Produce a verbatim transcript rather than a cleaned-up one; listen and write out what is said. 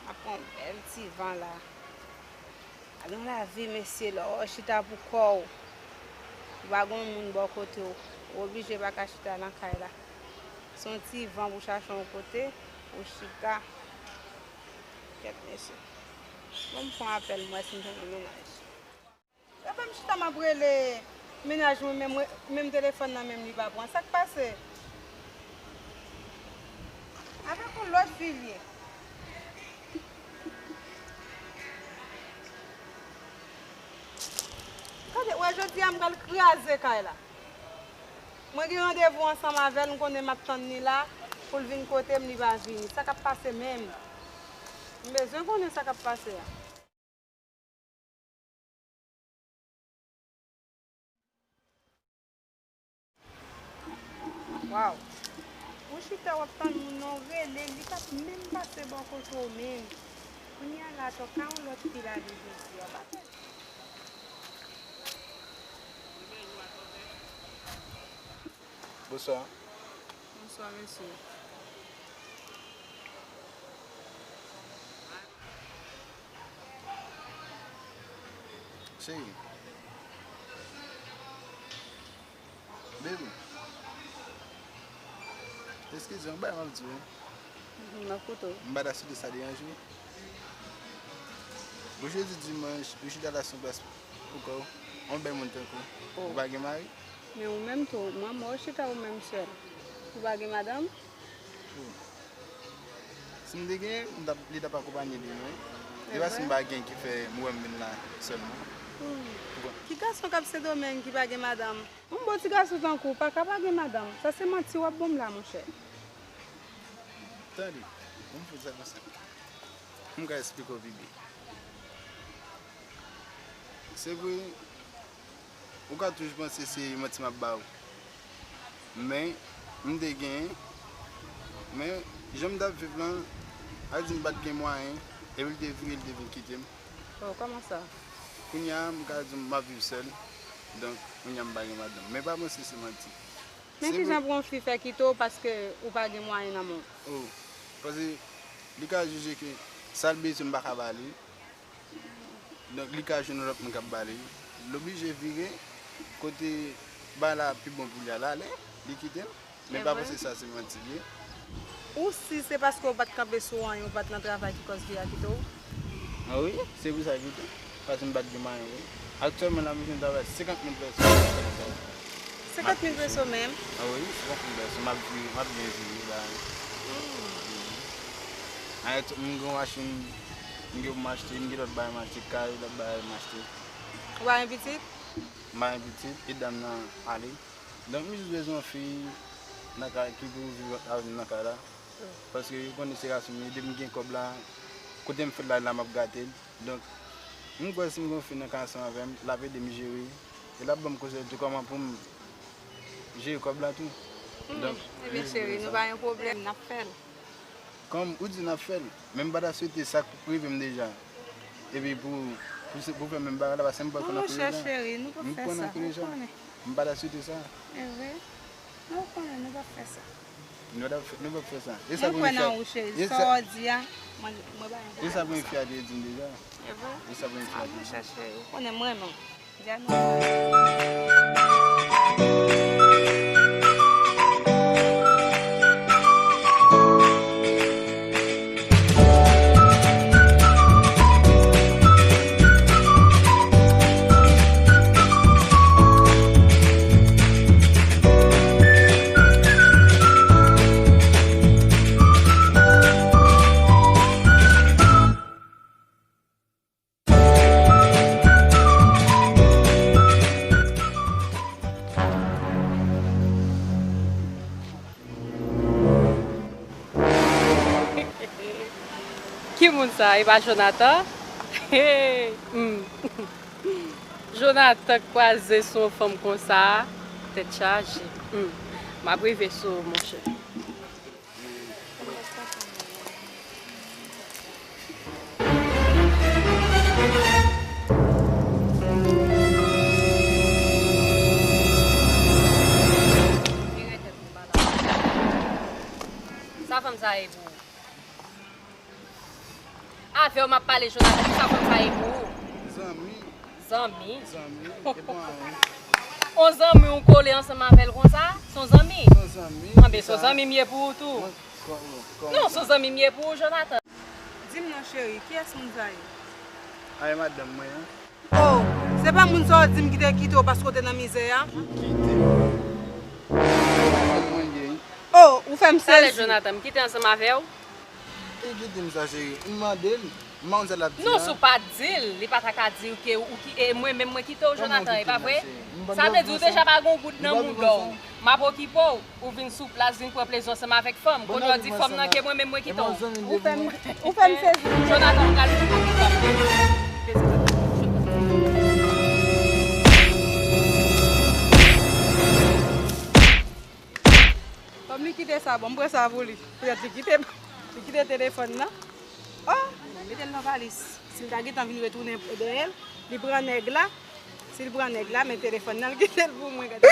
M ap pran yon bèl ti van la. Gade yon lavi, mesye, lè w chita pou kò w, ou pa gen moun bò kote w, ou oblije pa ka chita nan kay la. Se yon ti van pou chache yon kote pou chita. Kèt, mesye. Bon, m fè yon apèl, m wè si m jwenn yon mennaj. Gade m chita, m ap rele mennaj mwen, menm, menm telefòn nan menm li pa pran. Sa k pase? Avèk yon lòt fi l ye. Gade, wè, jodi a m pral kraze kay la. Mwen gen randevou ansanm avè l, m konnen m ap tann li la pou l vin kote m, li pa vini. Sa k ap pase menm? M bezwen konnen sa k ap pase a. Waw. Ou chita w ap tann moun nan, w rele l, li p ap menm pase bò kote w menm. Kounye a la atò, ka yon lòt fi la li jodi a, w pa fè. Bonswa. Bonswa, mesye. Cheri. Baby. Eskize, yon bagay m ap di w. Mhm, m ap koute w. M pa ta swete sa deranje w. Bon, jodi dimanch, ou chita la sou plas pou kò w. Yon bèl moun tankou w. Oh. Ou pa gen mari? Men ou menm tou, mwen, mwen, ou chita ou menm sèl. Ou pa gen madanm? Oh. Si m te gen, m t ap, li t ap akonpanye li, wi. E pa si m pa gen ki fè m wè m vin la sèlman. Hmm. Bon. Ki gason k ap Sendomeng ki pa gen madanm? Yon bon ti gason tankou w pa ka pa gen madanm. Sa se manti w ap ban m la, monchè. Tande, ban m fè sa konsa. M ka esplike w pi byen. Se vre, ou ka toujou panse se manti m ap ba w. Men, m te gen, men, jan m t ap viv lan, a di m pa t gen mwayen, epi l te vire, l te vin kite m. Oh, kòman sa? Kounye a, m ka di w m ap viv sèl, donk, kounye a m pa gen madanm. Men pa panse se manti. Men kijan pou yon fi fè kite w paske ou pa gen mwayen nan men w? Oh, paske li ka jije ke sa l bezwen m pa ka ba li. Donk, li ka jwenn yon lòt moun k ap ba li. L oblije vire kote bagay la pi bon pou li a, l ale, li kite m. Men pa panse sa se manti l ye. Ou si se paske w pa t kanpe sou anyen, ou pa t nan travay ki kòz fi a kite w? A wi, se pou sa l kite m. Paske m pa t gen mwayen, wi. Aktyèlman la, m bezwen travay senkant mil peso. Senkant mil peso menm? A wi, senkant mil peso. M ap viv, m ap byen viv la. Hmm. Ayè, m gen yon machin, m gen pou m achte, m gen lòt bagay m achte, kay, lòt bagay m achte. Ou pa gen pitit? M pa gen pitit, e dam nan ale. Donk, m jis bezwen yon fi nan kay ki pou viv avè m nan kay la. Paske yo konnen se gason m ye, depi m gen kòb la, kote m fèt la, la m ap gate l. Donk, m kwè si m gen yon fi nan kay ansanm avè m, l ap ede m jere, e l ap ban m konsèy tou kòman pou m jere kòb la tou. Hmm, donk, ebyen, cheri, nou pa gen pwoblèm, n ap fè l. Kòm ou di n ap fè l, men m pa ta swete sa k rive m deja. Epi pou, pou, se, pou fè menm bagay la, paske m pa konn anpil deja. Mon chè cheri, nou p ap fè sa, ou konnen. M pa ta swete sa. E vre? Non, ou konnen, nou p ap fè sa. Nou p ap fè, nou p ap fè sa. E sa premye fwa. Mwen kwè nan ou, cheri. Sa w di a, mwen, mwen pa gen pwoblèm. E sa premye fwa te di m deja. E vre? E sa premye fwa. A, mon chè cheri, ou konnen m renmen w. Ki moun sa? E pa Jonathan? Hey! Hmm. Jonathan kwaze sou yon fanm konsa, tèt chaje. Hmm. M ap rive sou ou, monchè. Sa fanm sa ye pou ou? Avè w m ap pale, Jonathan, kisa fanm sa ye pou ou? Zanmi. Zanmi? Zanmi, e pa anyen. On zanmi ou kole ansanm avè l konsa? Se on zanmi? Se on zanmi. Anben, se on zanmi m ye pou ou tou. Non, se on zanmi m ye pou ou, Jonathan. Di m non, cheri, kiyès moun sa ye? A, e madanm mwen an. Oh, se pa moun sa w di m ki te kite w paske w te nan mizè a? Ki kite m? Madanm mwen ye. Oh, ou fè m sezi. Talè, Jonathan, m kite ansanm avè w. Ki kite m sa, cheri? M mande l. M pa konn sa l ap di a. Non, si w pa t di l, li pa ta ka di w ke ou ki, e mwen menm mwen kite w, Jonathan, e pa vre? Sa vle di ou deja pa gen goud nan mouda w. M ap okipe w, ou vin sou plas, vin pran plezi ansanm avèk fanm. Kounye a w di fanm nan ke mwen menm mwen kite w. Ou fè m, ou fè m sezi. Jonathan, ou pral vin okipe w. Fanm li kite sa, bon, m pran sa pou li. Poutèt li kite, li kite telefòn nan. Oh, mete l nan valiz. Si l ta gentan vin retounen dèyè l, li pran nèg la. Si l pran nèg la, men telefòn nan, l kite l pou mwen. Gade.